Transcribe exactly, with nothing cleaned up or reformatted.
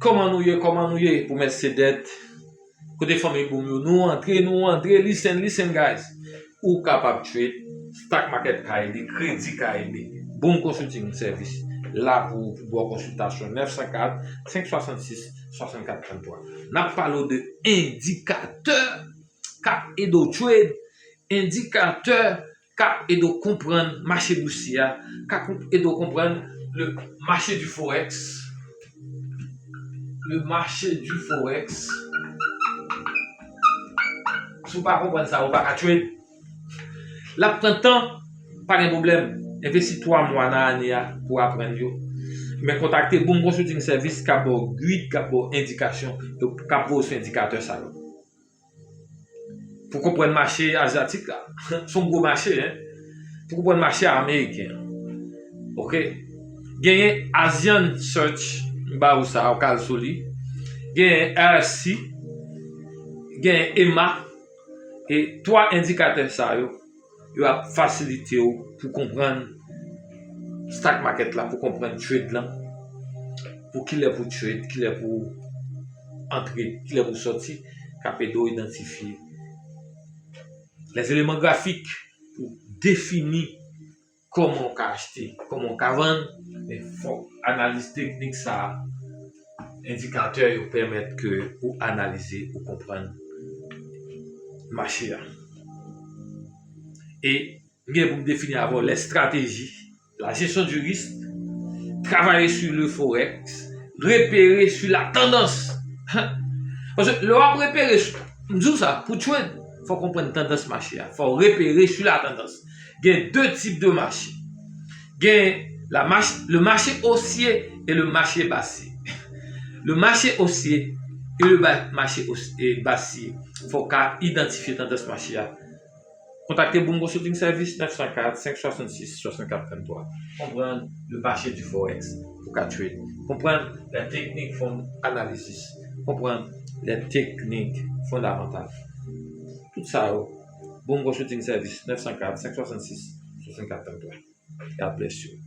Kòman nou ye? Kòman nou ye? Pou mèt se dèt. Kote fanmi boom yo? Nou antre, nou antre. Listen, listen, guys. Ou kapab trade. Stock market ka ede, kredi ka ede. Boom Consulting Service la pou, pou ba w konsiltasyon. Nèf san kat, senk swasannsis, swasannkat tranntwa. N ap pale w de endikatè k ap ede w trade, endikatè k ap ede w konprann mache bousye a, k ap ede w konprann le marché du forex, le marché du forex. Si w pa konprann sa, ou pa ka trade. L ap pran tan, pa gen pwoblèm. Envesti twa mwa nan ane a pou aprann yo. Men kontakte Boom Consulting Service k ap ba w gid, k ap ba w endikasyon, k ap ba w sou endikatè sa yo. Pou konprann mache azyatik la. Se yon gwo mache, en. Pou konprann mache ameriken an. Oke? Genyen Asian Search, m ba ou sa, ou ka al sou li. Genyen R S C, genyen E M A, e twa endikatè sa yo, yo ap fasilite w pou konprann stock market la, pou konprann trade lan, pou kilè pou trade, kilè pou antre, kilè pou sòti, k ap ede w idantifye les éléments graphiques pou defini kòman w ka achte, kòman w ka vann, men fòk analiz teknik sa a, endikatè yo pèmèt ke ou analize, ou konprann mache a. E m gen pou m defini avè w les stratégies, la gestion du risque, travailler sur le forex, repérer sur la tendance. Paske lè w ap repere, m di w sa, pou trade, fò w konprann tandans mache a. Fò w repere sur la tendance. Gen de tip de mache. Gen la mach, le marché haussier et le marché baissier. Le marché haussier et le ba, marché haus, e baissier. Fò w ka idantifye tandans mache a. Kontakte Boom Consulting Service, nèf san kat, senk swasannsis, swasannkat tranntwa. Konprann le marché du forex pou ka trade. Konprann les techniques fond analysis. Konprann les techniques fondamentales. Tout sa yo, Boom Consulting Service, nèf san kat, senk swasannsis, swasannkat tranntwa. God bless you.